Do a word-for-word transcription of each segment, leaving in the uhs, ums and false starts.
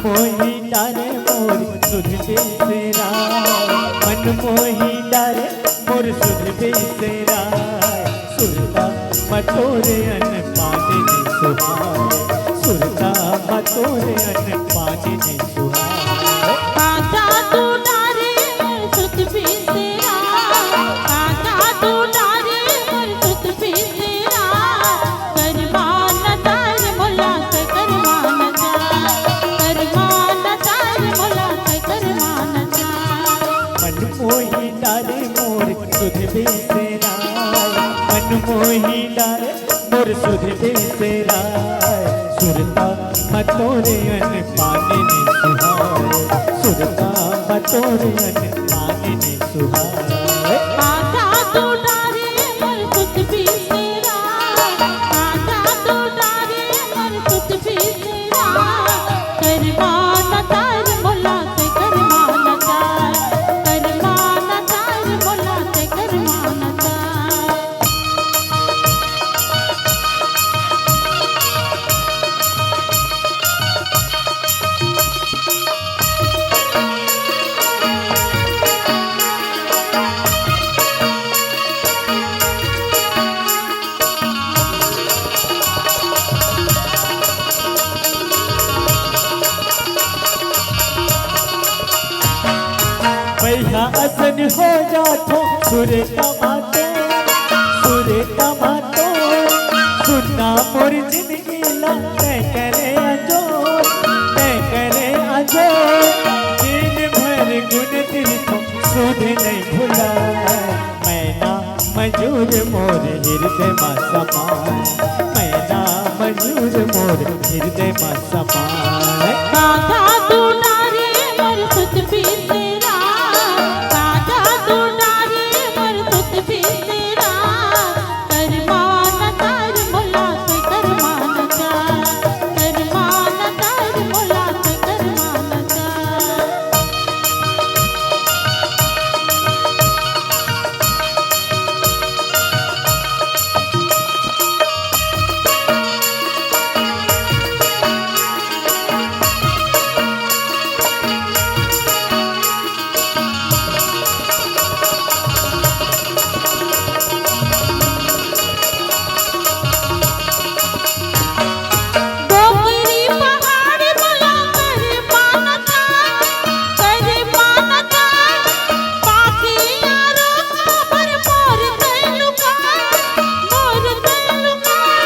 मोही डारे मोर सुध बिसराय, मन मोही डारे मोर सुध बिसराय। सुरता म तोर अन्न पानी नइ सुहाय, सुरता म तोर अन्न पानी नइ सुहाय। आजा तू डारे मोर सुध बिसराय, आजा तू डारे मोर सुध बिसराय। करमाना तार मोला, करमाना तार, करमाना तार मोला, करमाना तार। मन मोही डारे मोर सुध बिसराय, मन मोही डारे मोर सुध बिसराय। सुरता म तोर अन्न पानी नइ सुहाय, सुरता म तोर अन्न पानी नइ सुहाय। आजा तू डारे मोर सुध बिसराय, आजा तू डारे मोर सुध बिसराय। करमाना तार मोला, करमाना तार, करमाना तार मोला, करमाना तार। बइहा असन हो जाथों सुरता म तोर, सुरता म तोर। सुन ना मोर जिनगी ला तैं करे अंजोर, तैं करे अंजोर। दिन भर गुन गिनथों सुध नइ भुलाय। मैना मयूर मोर हिरदय म समाय, मैना मयूर मोर हिरदय म समाय। आजा तू डारे मोर सुध बिसराय, आजा तू डारे मोर सुध बिसराय। करमाना तार मोला, करमाना तार, करमाना तार मोला, करमाना तार। डोंगरी पहाड़ मोला करमाना तार, करमाना तार। पाखी आरो काबर मोर तैं लुकाय, मोर तैं लुकाय।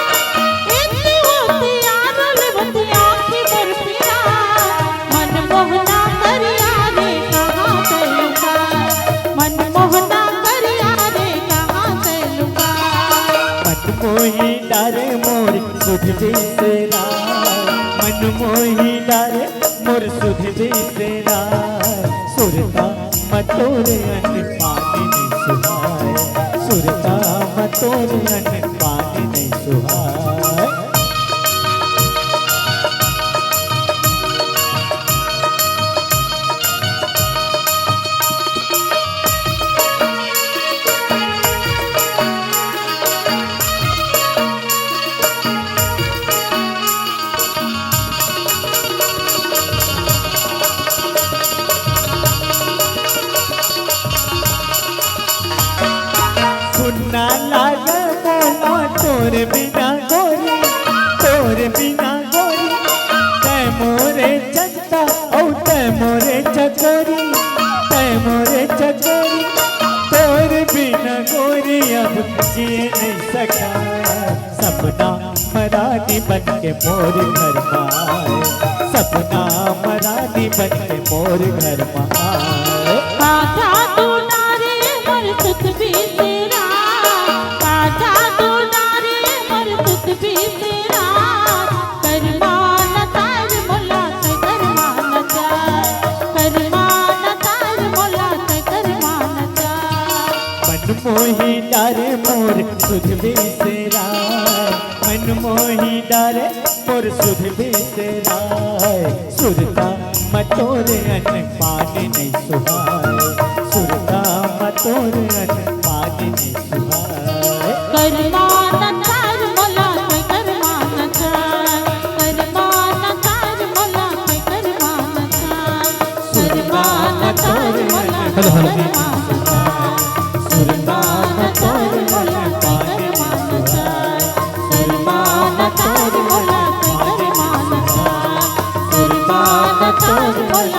एती ओती आरो लेवत आँखी मोर पिराय। मन मोहना करिया रे कहाँ तैं लुकाय, मन मोहना करिया रे कहाँ तैं लुकाय। मन मोही डारे मोर सुध बिसराय, मन मोही डारे मोर सुध बिसराय। सुरता म तोर अन्न पानी नइ सुहाय, सुरता म तोर अन्न पानी नइ सुहाय। सुन्ना लागे मोला तोर बिना गोरी, तोर बिना गोरी। तैं मोरे जगता अउ तैं मोरे चकोरी, तैं मोरे चकोरी। तोर बिना गोरी अब जिए नइ सका। सपना म रानी बन के मोर घर म आय, सपना म रानी बन के मोर घर म आय। आजा तू डारे मोर सुध बिसराय, आजा तू डारे मोर सुध बिसराय। करमाना तार मोला, करमाना तार, करमाना तार मोला, करमाना तार। मन मोही डारे मोर सुध बिसराय, मन मोही डारे मोर सुध बिसराय। सुरता म तोर अन्न पानी नइ सुहाय, सुरता म तोर अन्न पानी नइ सुहाय। करमाना तार मोला, करमाना तार, करमाना तार मोला, करमाना हेलो, हेलो। सुरता न तोर मोला पाए रे मानसा, सुरता न तोर मोला पाए रे मानसा, सुरता न तोर मोला